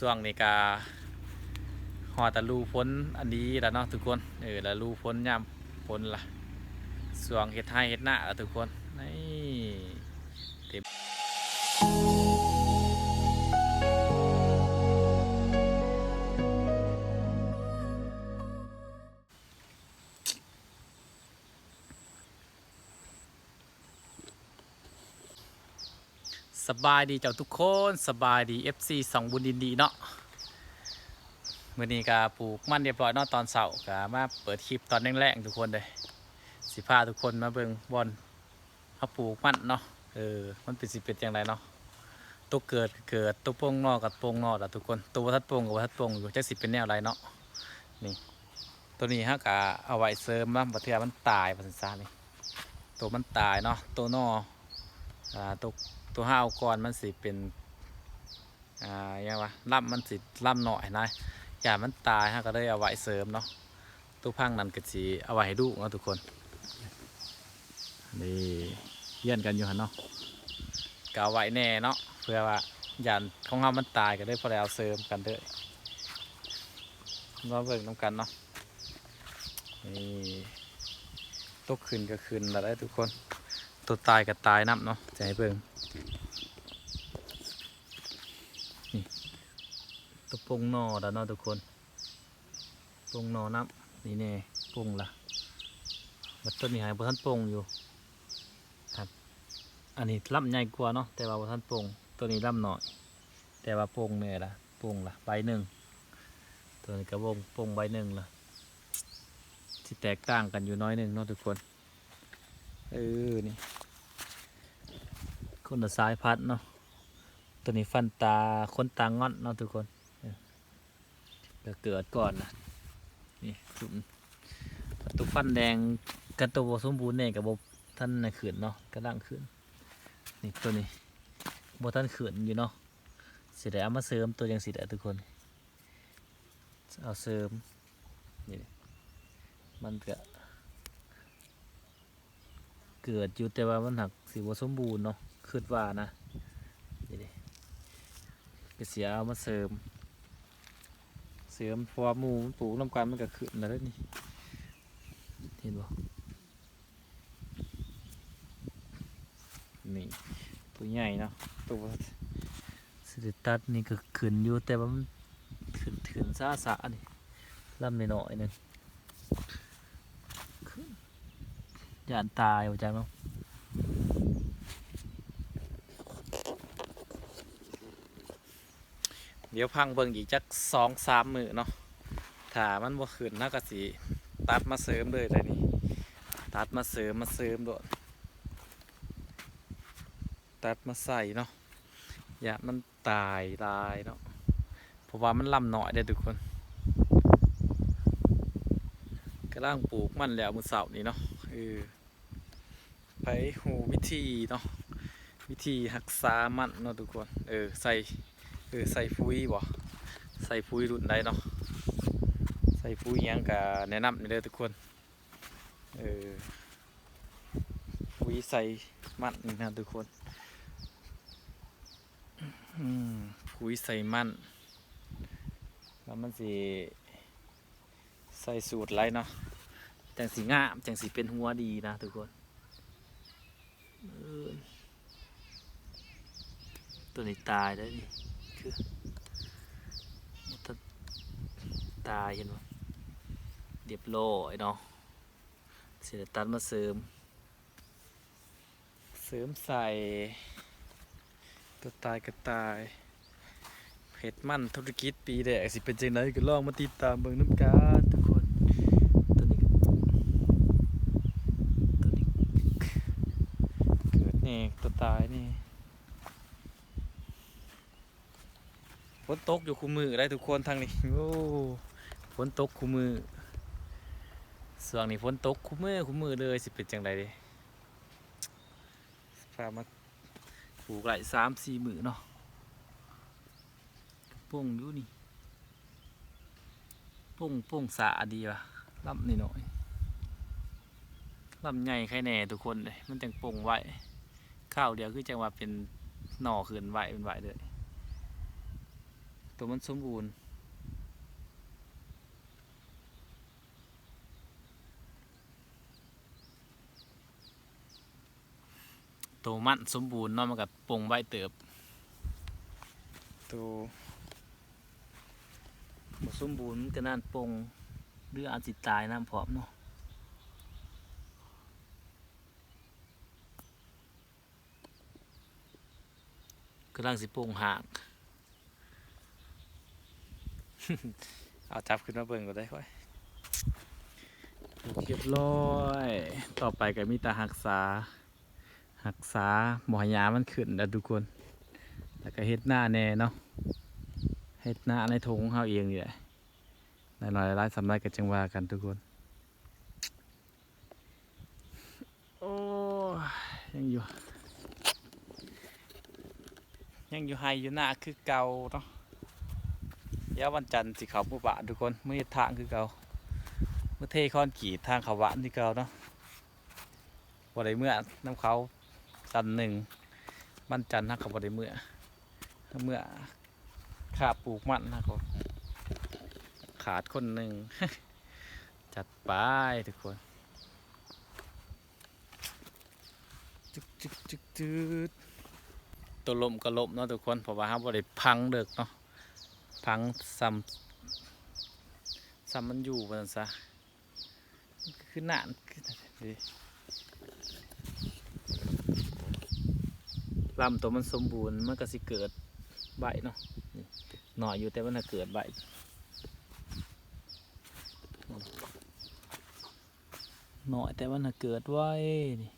ຊ່ວງນີ້ກະຮອດລະດູຝົນອັນດີລະເນາະທຸກຄົນ. ເອີ ລະດູຝົນຍາມຝົນລະ ຊ່ວງເຮັດໄຮ່ເຮັດນາລະທຸກຄົນ. ນີ້ເຕັມ ສະບາຍດີເຈົ້າທຸກຄົນ ສະບາຍດີ ເອັຟຊີ ຊ່ອງບຸນຍິນດີເນາະ. ມື້ນີ້ກະປູກມັນຮຽບຮ້ອຍເນາະ ຕອນເຊົ້າກະມາເປີດຄລິບຕອນແລງໆ ທຸກຄົນເດີ. ຊິພາທຸກຄົນມາເບິ່ງບ່ອນເຮົາປູກມັນເນາະ ເອີ ມັນເປັນ ຊິເປັນຈັ່ງໃດເນາະ. ໂຕເກີດກະເກີດ ໂຕປົ່ງໜໍ່ກະປົ່ງໜໍ່ລະທຸກຄົນ ໂຕບໍ່ທັນປົ່ງກະບໍ່ທັນປົ່ງຢູ່ ຈັກຊິເປັນແນວໃດເນາະ. ນີ້ ໂຕນີ້ເຮົາກະເອົາໄວ້ເສີມນຳ ບາງເທື່ອມັນຕາຍວ່າຊັ້ນຊະ. ນີ້ ໂຕມັນຕາຍເນາະ ໂຕໜໍ່ ອ່າ ໂຕ ໂຕເຮົາກ່ອນມັນຊິເປັນ ອ່າ ຫຍັງວະ ລຳມັນຊິລຳໜ້ອຍນະ ຢ້ານມັນຕາຍ ເຮົາກະເລີຍເອົາໄວ້ເສີມເນາະ. ໂຕພັງນັ້ນກະຊິເອົາໄວ້ໃຫ້ລູກເນາະທຸກຄົນ. ນີ້ ຮຽນກັນຢູ່ຫັ້ນເນາະ ກະເອົາໄວ້ແດ່ເນາະ ເພື່ອວ່າຢ້ານຂອງເຮົາມັນຕາຍ ກະເລີຍພໍໄດ້ເອົາເສີມກັນເດີ. ມາເບິ່ງນຳກັນເນາະ. ນີ້ ໂຕຂຶ້ນກະຂຶ້ນລະໄດ໋ທຸກຄົນ ໂຕຕາຍກະຕາຍນຳເນາະ. ຈະໃຫ້ເບິ່ງ ນີ້ ໂຕປົ່ງໜໍ່ລະເນາະທຸກຄົນ ປົ່ງໜໍ່ນຳ. ນີ້ແນ່ ປົ່ງລະ ບັດໂຕນີ້ຫາບໍ່ທັນປົ່ງຢູ່. ອັນນີ້ລຳໃຫຍ່ກວ່າເນາະ ແຕ່ວ່າບໍ່ທັນປົ່ງ. ໂຕນີ້ລຳໜ້ອຍ ແຕ່ວ່າປົ່ງແນ່ລະ ປົ່ງລະໃບໜຶ່ງ. ໂຕນີ້ກະບົ່ງ ປົ່ງໃບໜຶ່ງລະ ຊິແຕກຕ່າງກັນຢູ່ໜ້ອຍໜຶ່ງເນາະທຸກຄົນ. ເອີ ນີ້ ຄົນລະສາຍພັນເນາະ. ໂຕນີ້ຟັນຕາ ຄົນຕາງອນເນາະທຸກຄົນ ເອີ ກະເກີດກ່ອນນະ. ນີ້ ໂຕຟັນແດງ ຄັນໂຕບໍ່ສົມບູນແນ່ກະບໍ່ທັນໄດ້ຂຶ້ນເນາະ ກຳລັງຂຶ້ນ. ນີ້ ໂຕນີ້ບໍ່ທັນຂຶ້ນຢູ່ເນາະ ຊິໄດ້ເອົາມາເສີມໂຕຈັ່ງຊີ້ແຫຼະທຸກຄົນ ເອົາເສີມ. ນີ້ ມັນກະເກີດຢູ່ ແຕ່ວ່າມັນຫາກຊິບໍ່ສົມບູນເນາະ ຄຶດວ່ານະ. ນີ້ເດ ກະຊິເອົາມາເສີມ ເສີມ ເພາະວ່າໝູ່ມັນປູກນຳກັນ ມັນກະຂຶ້ນແລ້ວເດ້ນີ້ ເຫັນບໍ່? ນີ້ ໂຕໃຫຍ່ເນາະ ໂຕ ສະເຕຕັສນີ້ກະຂຶ້ນຢູ່ ແຕ່ວ່າມັນຂຶ້ນ ຂຶ້ນຊ້າໆ ນີ້ ລຳນ້ອຍໆ ໜຶ່ງ ຢ້ານຕາຍວ່າຈັ່ງເນາະ. ດຽວພັງເບິ່ງອີກຈັກສອງສາມມື້ເນາະ ຖ້າມັນບໍ່ຂຶ້ນ ເຮົາກະຊິຕັດມາເສີມເລີຍແຫຼະນີ້ ຕັດມາເສີມ ມາເສີມໂລດ ຕັດມາໃສ່ເນາະ ຢ້ານມັນຕາຍຫຼາຍເນາະ ເພາະວ່າມັນລຳນ້ອຍເດ້ທຸກຄົນ. ກຳລັງປູກມັນແລ້ວມື້ເຊົ້ານີ້ເນາະ ເອີ. ໃຜຮູ້ວິທີເນາະ ວິທີຮັກສາມັນເນາະທຸກຄົນ ເອີ ໃສ່ ເອີ ໃສ່ປຸ໋ຍບໍ່ ໃສ່ປຸ໋ຍລຸ້ນໃດເນາະ ໃສ່ປຸ໋ຍຫຍັງກະແນະນຳແດ່ເດີທຸກຄົນ ເອີ ປຸ໋ຍໃສ່ມັນນີ້ນະທຸກຄົນ ອືມ ປຸ໋ຍໃສ່ມັນ ແລ້ວມັນຊິ ໃສ່ສູດໄຫຼເນາະ ຈັ່ງຊິງາມ ຈັ່ງຊິເປັນຫົວດີນະທຸກຄົນ. ເອີ ໂຕນີ້ຕາຍແລ້ວນີ້ ຄືບໍ່ທັນຕາຍ ເຫັນບໍ່? ຮຽບຮ້ອຍເນາະ ຊິໄດ້ຕັດມາເສີມ. ເສີມໃສ່ ຕົວຕາຍກະຕາຍ ເຮັດມັນທຸລະກິດປີແລກ ຊິເປັນຈັ່ງໃດກະລອງມາຕິດຕາມເບິ່ງນຳກັນທຸກຄົນ. ໂຕນີ້ ໂຕນີ້ເກີດແນ່ ຕົວຕາຍແນ່. ຝົນຕົກຢູ່ຄູ່ມື້ໄດ໋ທຸກຄົນ ທາງນີ້ ໂອ້ ຝົນຕົກຄູ່ມື້ ຊ່ວງນີ້ຝົນຕົກຄູ່ມື້ ຄູ່ມື້ເລີຍ ຊິເປັນຈັ່ງໃດເດ ພາມາປູກໄດ້ສາມສີ່ມື້ເນາະ ປົ່ງຢູ່ນີ້ ປົ່ງ ປົ່ງສາດີວ່າ ລຳນ້ອຍໆ ລຳໃຫຍ່ໄຄແນ່ທຸກຄົນເດ ມັນຈັ່ງປົ່ງໄວ ຄາວດຽວຄືຈັ່ງວ່າເປັນໜໍ່ຂຶ້ນໄວເປັນໄວເລີຍ. ຕົວມັນສົມບູນ. ໂຕມັນສົມບູນເນາະ ມັນກໍປົ່ງໄວເຕີບ. ໂຕບໍ່ສົມບູນມັນກໍນານປົ່ງ ຫຼືອາດຊິຕາຍນຳພ້ອມເນາະ. ກຳລັງຊິປົ່ງຮາກ. ເອົາຈັບຂຶ້ນມາເບິ່ງກໍໄດ້. ໂອ້ຍ ຮຽບຮ້ອຍ. ຕໍ່ໄປກໍມີແຕ່ຮັກສາ ຮັກສາບໍ່ໃຫ້ຫຍ້າມັນຂຶ້ນນະທຸກຄົນ. ແລ້ວກໍເຮັດນາແດ່ເນາະ ເຮັດນາໃນທົ່ງຂອງເຮົາເອງນີ້ແຫຼະ. ໜ້ອຍໆຫຼາຍໆສ່ຳໃດກໍຈັ່ງວ່າກັນທຸກຄົນ. ໂອ້ຍ ຍັງຢູ່ ຍັງຢູ່ໄຮ່ຢູ່ນາຄືເກົ່າເນາະ. ດຽວວັນຈັນຊິເຂົ້າໝູ່ບ້ານທຸກຄົນ ມາເຮັດທາງຄືເກົ່າ ມາເທຄອນກຣີດທາງເຂົ້າບ້ານຄືເກົ່າເນາະ. ບໍ່ໄດ້ເມືອນຳເຂົາສ່ຳໜຶ່ງ ວັນຈັນເຮົາກໍບໍ່ໄດ້ເມືອ ເມືອ ຄ່າປູກມັນນະ ເຂົາຂາດຄົນໜຶ່ງ. ຈັດໄປທຸກຄົນ. ຈຶກ ຈຶກ ຈຶກ ຈຶກ. ຕົວລົ້ມກໍລົ້ມເນາະທຸກຄົນ ເພາະວ່າເຮົາບໍ່ໄດ້ຝັງເລິກເນາະ ຝັງສ່ຳ ສ່ຳມັນຢູ່ວ່າຊັ້ນຊະ. ຄືນານ ຄື ລຳໂຕມັນສົມບູນ ມັນກໍຊິເກີດໄວເນາະ. ນີ້ ນ້ອຍຢູ່ ແຕ່ມັນຫາເກີດໄວ ນ້ອຍ ແຕ່ມັນຫາເກີດໄວ. ນີ້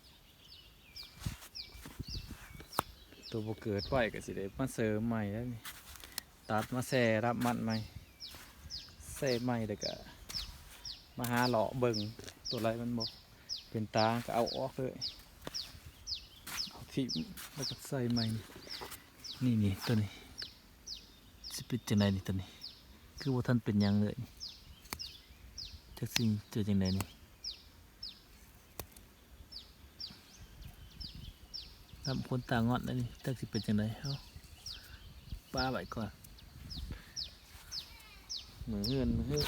ໂຕບໍ່ເກີດໄວກໍຊິໄດ້ມາເສີມໃໝ່ແລ້ວນີ້. ຕັດມາແຊ່ລຳມັນໃໝ່ ແຊ່ໃໝ່ ແລ້ວກະມາຫາເລາະເບິ່ງ ໂຕໃດມັນບໍ່ເປັນຕາກໍເອົາອອກເລີຍ ເອົາຖິ້ມ ແລ້ວກໍໃສ່ໃໝ່. ນີ້ ນີ້ ໂຕນີ້ຊິເປັນຈັ່ງໃດນີ້ ໂຕນີ້ຄືບໍ່ທັນເປັນຫຍັງເລີຍ ຈັກຊິເປັນຈັ່ງໃດນີ້. ດຳຄົນຕາງອດແລ້ວນີ້ ຈັກຊິເປັນຈັ່ງໃດ. ເອົາ ປະໄວ້ກ່ອນ ມື້ເຮືອນ ມື້ເຮືອນ.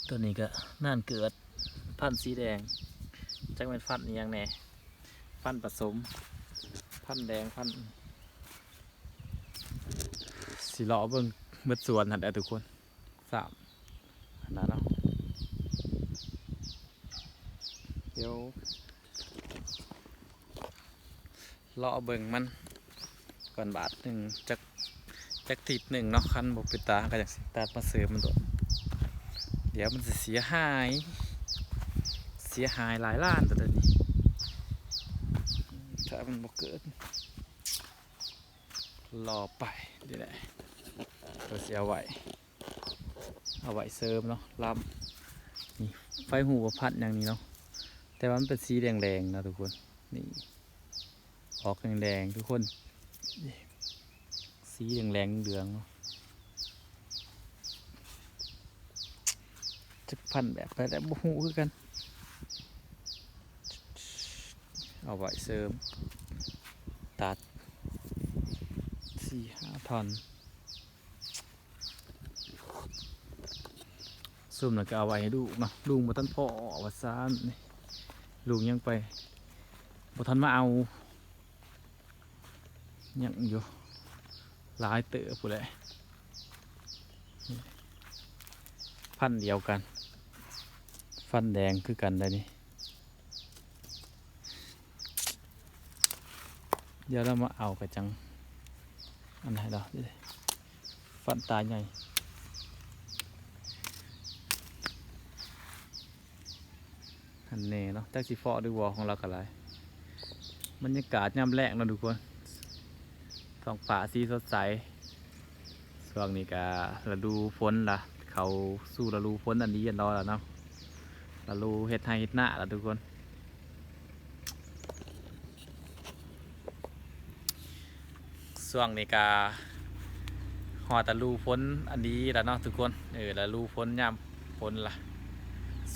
ໂຕນີ້ກໍນານເກີດ ພັນສີແດງ ຈັກແມ່ນພັນອີ່ຫຍັງແດ່ ພັນປະສົມ ພັນແດງ ພັນ ຊິເລາະເບິ່ງເບິດສວນຫັ້ນແຫຼະທຸກຄົນ. ສາມ ຫັ້ນນະເນາະ. ດຽວເລາະເບິ່ງມັນກ່ອນບາດໜຶ່ງ ຈັກ ຈັກທິດໜຶ່ງເນາະ. ຄັນບໍ່ເປັນຕາ ເຮົາກໍຢາກຊິຕັດມາເສີມມັນໂລດ ດຽວມັນຊິເສຍຫາຍ ເສຍຫາຍຫຼາຍລ້ານໂຕນີ້ ຖ້າມັນບໍ່ເກີດ. ລໍໄປນີ້ແຫຼະ ກໍຊິເອົາໄວ້ ເອົາໄວ້ເສີມເນາະ ລຳ. ນີ້ ໃຜຮູ້ວ່າພັນຫຍັງນີ້ເນາະ ແຕ່ວ່າມັນເປັນສີແດງໆນະທຸກຄົນ. ນີ້ ອອກແດງໆທຸກຄົນ ສີແດງໆເຫຼືອງໆເນາະ. ຈັກພັນແບບໃດແຫຼະ ບໍ່ຮູ້ຄືກັນ. ເອົາໄວ້ເສີມ ຕັດສີ່ຫ້າທ່ອນ. ຊຸມນັ້ນກໍເອົາໄວ້ໃຫ້ລູກເນາະ ລຸງບໍ່ທັນພໍວ່າຊັ້ນ. ນີ້ ລຸງຍັງໄປ ບໍ່ທັນມາເອົາ. ຍັງຢູ່ຫຼາຍເຕີບພຸ້ນແຫຼະ. ພັນດຽວກັນ ພັນແດງຄືກັນໄດ໋ນີ້. ດຽວລາວມາເອົາກະຈັ່ງອັນໃຫ້ລາວ ພັນຕາໃຫຍ່. ຫັ້ນແນ່ເນາະ ຈັກຊິເພາະຫຼືບໍ່ ຂອງລາວກໍຫຼາຍ. ບັນຍາກາດຍາມແລງເນາະທຸກຄົນ ທ້ອງຟ້າສີສົດໃສ. ຊ່ວງນີ້ກໍລະດູຝົນລະ ເຂົ້າສູ່ລະດູຝົນອັນດີອັນດອລະເນາະ ລະດູເຮັດໄຮ່ເຮັດນາລະທຸກຄົນ. ຊ່ວງນີ້ກະຮອດລະດູຝົນອັນດີລະເນາະທຸກຄົນ. ເອີ ລະດູຝົນຍາມຝົນລະ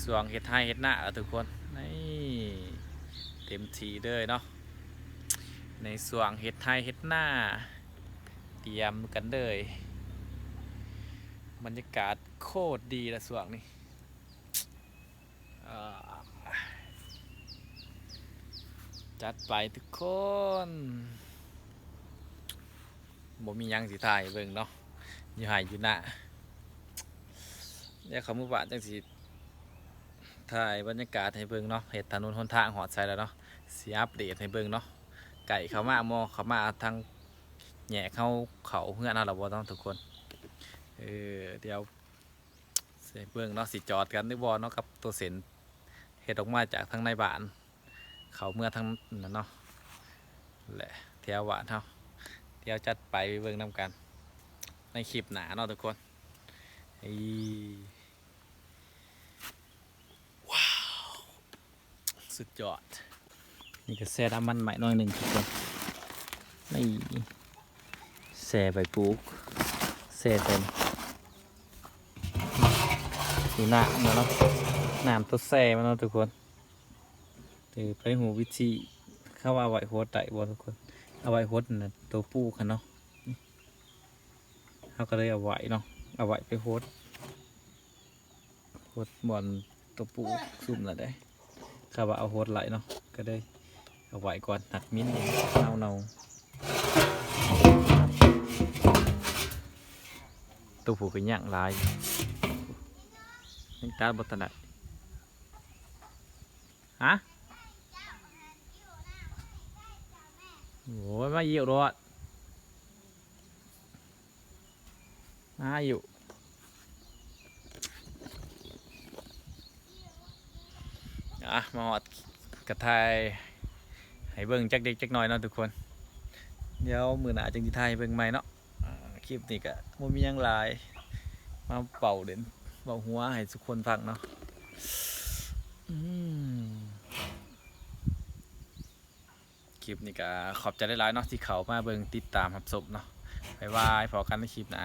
ຊ່ວງເຮັດໄຮ່ເຮັດນາລະທຸກຄົນ. ນີ້ ເຕັມທີ່ເລີຍເນາະ ໃນຊ່ວງເຮັດໄຮ່ເຮັດນາ ຕຽມກັນເລີຍ. ບັນຍາກາດໂຄດດີລະຊ່ວງນີ້ ເອີ ຈັດໄປທຸກຄົນ. ບໍ່ມີຫຍັງຊິຖ່າຍໃຫ້ເບິ່ງເນາະ ຢູ່ໄຮ່ຢູ່ນາ. ດຽວເຂົ້າມື້ບ້ານຈັ່ງຊິຖ່າຍບັນຍາກາດໃຫ້ເບິ່ງເນາະ, ເຮັດຖະໜົນຫົນທາງຮອດໃສແລ້ວເນາະ, ຊິອັບເດດໃຫ້ເບິ່ງເນາະ. ໃກ້ເຂົ້າມາ ມໍ່ເຂົ້າມາທາງແຍກເຮົາເຂົ້າເຮືອນເຮົາແລ້ວບໍ່ເນາະທຸກຄົນ? ເອີ ດຽວຊິໃຫ້ເບິ່ງເນາະ, ຊິຈອດກັນຫຼືບໍ່ເນາະ ກັບຕົວເສັ້ນເຮັດອອກມາຈາກທາງໃນບ້ານ ເຂົ້າເມືອທາງນັ້ນເນາະ ແຫຼະ ແຖວບ້ານເຮົາ. ດຽວຈັດໄປເບິ່ງນຳກັນໃນຄລິບໜ້າເນາະທຸກຄົນ. ອີ ວ້າວ ສຸດຍອດ. ນີ້ກໍແຊ່ນ້ຳມັນໃໝ່ໜ້ອຍໜຶ່ງທຸກຄົນ. ນີ້ແຊ່ໃບປູກ ແຊ່ໃສ່ນີ້ ນ້ຳນະເນາະ, ນ້ຳຕົວແຊ່ມັນເນາະທຸກຄົນ. ເອີ ໃຜຮູ້ວິທີ ເຂົາວ່າເອົາໄວ້ຫົດໄດ້ບໍ່ທຸກຄົນ? ເອົາໄວ້ຫົດນະ ຕົວປູກຫັ້ນເນາະ. ເຮົາກໍເລີຍເອົາໄວ້ເນາະ, ເອົາໄວ້ໄປຫົດ ຫົດບ່ອນຕົວປູກຊຸມນັ້ນເດ້. ເຂົາວ່າເອົາຫົດໄດ້ເນາະ, ກໍເລີຍເອົາໄວ້ກ່ອນ ຮັກມິນເນາໆ. ຕົວຜູ້ກໍຍັງຫຼາຍ ຍັງຕັດບໍ່ທັນໄດ້. ຮະ? ໂອ້ຍ ມາຫິ້ວໂລດ ມາຫິ້ວ. ອ່ະ ມາຮອດກະຖ່າຍໃຫ້ເບິ່ງຈັກເລັກຈັກນ້ອຍເນາະທຸກຄົນ. ດຽວມື້ໜ້າຈຶ່ງຊິຖ່າຍໃຫ້ເບິ່ງໃໝ່ເນາະ. ອ່າ ຄລິບນີ້ກະບໍ່ມີຫຍັງຫຼາຍ ມາເວົ້າຫຼິ້ນເວົ້າຫົວໃຫ້ທຸກຄົນຟັງເນາະ. ອືມ ຄລິບນີ້ກະຂອບໃຈຫຼາຍໆເນາະ ທີ່ເຂົ້າມາເບິ່ງຕິດຕາມຮັບຊົມເນາະ. ບາຍບາຍ ພໍ້ກັນໃນຄລິບໜ້າ.